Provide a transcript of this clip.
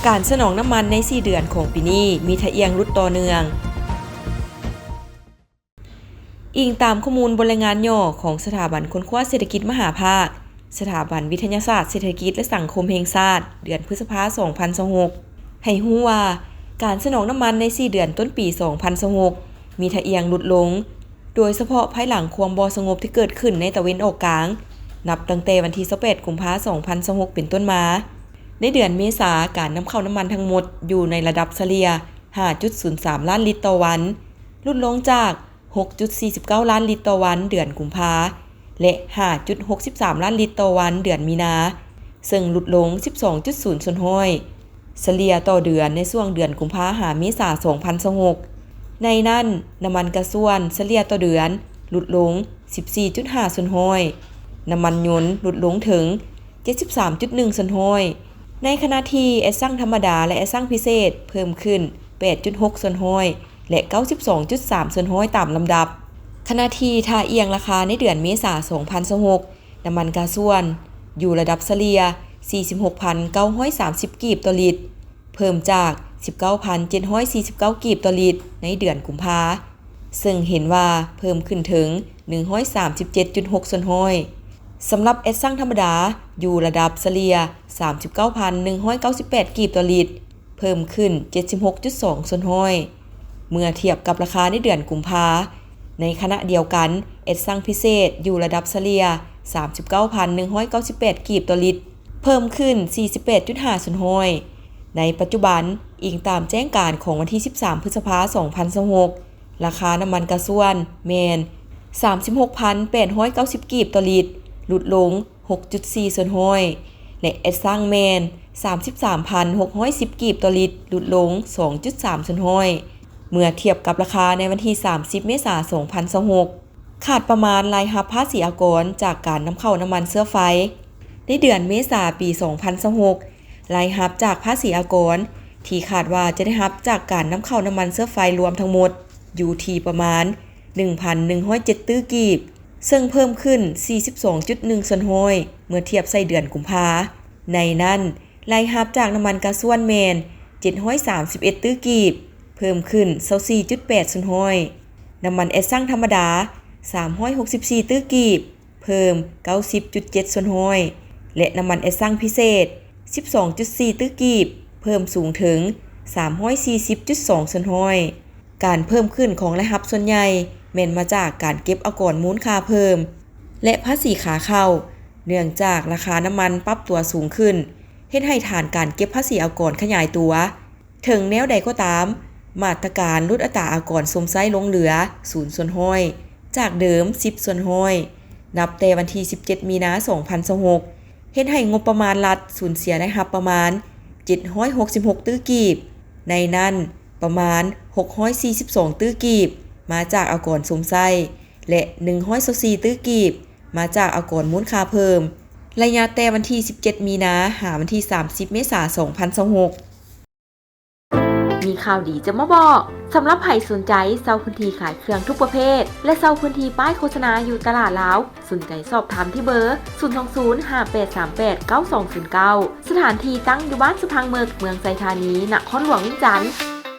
ການສະໜອງນ້ຳມັນໃນສີ່ເດືອນຂອງປີນີ້ມີທະອຽງຫຼຸດຕໍ່ເນື່ອງ. ອີງຕາມຂໍ້ມູນບົດລາຍງານຫຍໍ້ຂອງສະຖາບັນຄົ້ນຄວ້າເສດຖະກິດມະຫາພາກ, ສະຖາບັນວິທະຍາສາດເສດຖະກິດ ແລະ ສັງຄົມແຫ່ງຊາດ ເດືອນພຶດສະພາ ສອງພັນຊາວຫົກ ໃຫ້ຮູ້ວ່າ ການສະໜອງນ້ຳມັນໃນສີ່ເດືອນຕົ້ນປີ ສອງພັນຊາວຫົກ ມີທະອຽງຫຼຸດລົງ, ໂດຍສະເພາະພາຍຫຼັງຄວາມບໍ່ສະຫງົບທີ່ເກີດຂຶ້ນໃນຕາເວັນອອກກາງ ນັບຕັ້ງແຕ່ວັນທີຊາວແປດ ກຸມພາ ສອງພັນຊາວຫົກ ເປັນຕົ້ນມາ. ໃນເດືອນເມສາ, ການນຳເຂົ້ານ້ຳມັນທັງໝົດຢູ່ໃນລະດັບສະເລ່ຍ ຫ້າຈຸດສູນສາມລ້ານລິດຕໍ່ວັນ, ຫຼຸດລົງຈາກ ຫົກຈຸດສີ່ສິບເກົ້າລ້ານລິດຕໍ່ວັນເດືອນກຸມພາ ແລະ ຫ້າຈຸດຫົກສິບສາມລ້ານລິດຕໍ່ວັນເດືອນມີນາ, ເຊິ່ງຫຼຸດລົງ ສິບສອງຈຸດສູນສ່ວນຮ້ອຍ ສະເລ່ຍຕໍ່ເດືອນໃນຊ່ວງເດືອນກຸມພາຫາເມສາ ສອງພັນຊາວຫົກ. ໃນນັ້ນ, ນ້ຳມັນກາຊວນສະເລ່ຍຕໍ່ເດືອນຫຼຸດລົງ ສິບສີ່ຈຸດຫ້າສ່ວນຮ້ອຍ, ນ້ຳມັນຍົນຫຼຸດລົງເຖິງ ເຈັດສິບສາມຈຸດໜຶ່ງສ່ວນຮ້ອຍ, ໃນຂະນະທີ່ແອັດຊັງທຳມະດາ ແລະ ແອັດຊັງພິເສດເພີ່ມຂຶ້ນ ແປດຈຸດຫົກສ່ວນຮ້ອຍ ແລະ ເກົ້າສິບສອງຈຸດສາມສ່ວນຮ້ອຍຕາມລຳດັບ. ຂະນະທີ່ທ່າອ່ຽງລາຄາໃນເດືອນເມສາ ສອງພັນຊາວຫົກ ນ້ຳມັນກາຊວນຢູ່ລະດັບສະເລ່ຍ ສີ່ສິບຫົກພັນເກົ້າຮ້ອຍສາມສິບກີບຕໍ່ລິດ, ເພີ່ມຈາກ ສິບເກົ້າພັນເຈັດຮ້ອຍສີ່ສິບເກົ້າກີບຕໍ່ລິດໃນເດືອນກຸມພາ, ເຊິ່ງເຫັນວ່າເພີ່ມຂຶ້ນເຖິງ ໜຶ່ງຮ້ອຍສາມສິບເຈັດຈຸດຫົກສ່ວນຮ້ອຍ. ສຳລັບແອັດຊັງທຳມະດາ ຢູ່ລະດັບສະເລ່ຍ ສາມສິບເກົ້າພັນໜຶ່ງຮ້ອຍເກົ້າສິບແປດກີບຕໍ່ລິດ, ເພີ່ມຂຶ້ນ ເຈັດສິບຫົກຈຸດສອງສ່ວນຮ້ອຍ ເມື່ອທຽບກັບລາຄາໃນເດືອນກຸມພາ. ໃນຂະນະດຽວກັນ, ແອັດຊັງພິເສດຢູ່ລະດັບສະເລ່ຍ ສາມສິບເກົ້າພັນໜຶ່ງຮ້ອຍເກົ້າສິບແປດກີບຕໍ່ລິດ, ເພີ່ມຂຶ້ນ ສີ່ສິບແປດຈຸດຫ້າສ່ວນຮ້ອຍ. ໃນປັດຈຸບັນ, ອີງຕາມແຈ້ງການຂອງວັນທີ ສິບສາມ ພຶດສະພາ ສອງພັນຊາວຫົກ, ລາຄານ້ຳມັນກາຊວນແມ່ນ ສາມສິບຫົກພັນແປດຮ້ອຍເກົ້າສິບກີບຕໍ່ລິດ, ຫຼຸດລົງ ຫົກຈຸດສີ່ສ່ວນຮ້ອຍ ແລະ ແອັດຊັງແມ່ນ ສາມສິບສາມພັນຫົກຮ້ອຍສິບກີບຕໍ່ລິດ, ຫຼຸດລົງ ສອງຈຸດສາມສ່ວນຮ້ອຍ ເມື່ອທຽບກັບລາຄາໃນວັນທີ ສາມສິບ ເມສາ ສອງພັນຊາວຫົກ. ຂາດປະມານລາຍຮັບພາສີອາກອນຈາກການນຳເຂົ້ານ້ຳມັນເຊື້ອໄຟ. ໃນເດືອນເມສາປີ ສອງພັນຊາວຫົກ, ລາຍຮັບຈາກພາສີອາກອນທີ່ຄາດວ່າຈະໄດ້ຮັບຈາກການນຳເຂົ້ານ້ຳມັນເຊື້ອໄຟລວມທັງໝົດຢູ່ທີ່ປະມານ ໜຶ່ງພັນໜຶ່ງຮ້ອຍເຈັດຕື້ກີບ, ເຊິ່ງເພີ່ມຂຶ້ນ ສີ່ສິບສອງຈຸດໜຶ່ງສ່ວນຮ້ອຍ ເມື່ອທຽບໃສ່ເດືອນກຸມພາ. ໃນນັ້ນ, ລາຍຮັບຈາກນ້ຳມັນກາຊວນແມ່ນ ເຈັດຮ້ອຍສາມສິບເອັດຕື້ກີບ, ເພີ່ມຂຶ້ນ ຊາວສີ່ຈຸດແປດສ່ວນຮ້ອຍ, ນ້ຳມັນແອັດຊັງທຳມະດາ ສາມຮ້ອຍຫົກສິບສີ່ຕື້ກີບ, ເພີ່ມ ເກົ້າສິບຈຸດເຈັດສ່ວນຮ້ອຍ ແລະ ນ້ຳມັນແອັດຊັງພິເສດ ສິບສອງຈຸດສີ່ຕື້ກີບ, ເພີ່ມສູງເຖິງ ສາມຮ້ອຍສີ່ສິບຈຸດສອງສ່ວນຮ້ອຍ. ການເພີ່ມຂຶ້ນຂອງລາຍຮັບສ່ວນໃຫຍ່ແມ່ນມາຈາກການເກັບອາກອນມູນຄ່າເພີ່ມ ແລະ ພາສີຂາເຂົ້າ, ເນື່ອງຈາກລາຄານ້ຳມັນປັບຕົວສູງຂຶ້ນ, ເຮັດໃຫ້ຖານການເກັບພາສີອາກອນຂະຫຍາຍຕົວ. ເຖິງແນວໃດກໍຕາມ, ມາດຕະການຫຼຸດອັດຕາອາກອນຊົມໃຊ້ລົງເຫຼືອ ສູນສ່ວນຮ້ອຍ ຈາກເດີມ ສິບສ່ວນຮ້ອຍ ນັບແຕ່ວັນທີ ສິບເຈັດ ມີນາ ສອງພັນຊາວຫົກ ເຮັດໃຫ້ງົບປະມານລັດສູນເສຍລາຍຮັບປະມານ ເຈັດຮ້ອຍຫົກສິບຫົກຕື້ກີບ, ໃນນັ້ນປະມານ ຫົກຮ້ອຍສີ່ສິບສອງຕື້ກີບ ມາຈາກອາກອນຊົມໃຊ້ ແລະ ໜຶ່ງຮ້ອຍຊາວສີ່ຕື້ກີບ ມາຈາກອາກອນມູນຄ່າເພີ່ມ. ໄລຍະແຕ່ວັນທີ ສິບເຈັດ ມີນາ ຫາວັນທີ ສາມສິບ ເມສາ ສອງພັນຊາວຫົກ. ມີຂ່າວດີຈະມາບອກ. ສຳລັບໃຜສົນໃຈເຊົ່າພື້ນທີ່ຂາຍເຄື່ອງທຸກປະເພດ ແລະ ເຊົ່າພື້ນທີ່ປ້າຍໂຄສະນາຢູ່ຕະຫຼາດລາວ, ສົນໃຈສອບຖາມທີ່ເບີ ສູນສອງສູນ ຫ້າແປດສາມແປດ ເກົ້າສອງສູນເກົ້າ. ສະຖານທີ່ຕັ້ງຢູ່ບ້ານສະພັງເມິກ, ເມືອງໄຊທານີ, ນະຄອນຫຼວງວຽງຈັນ.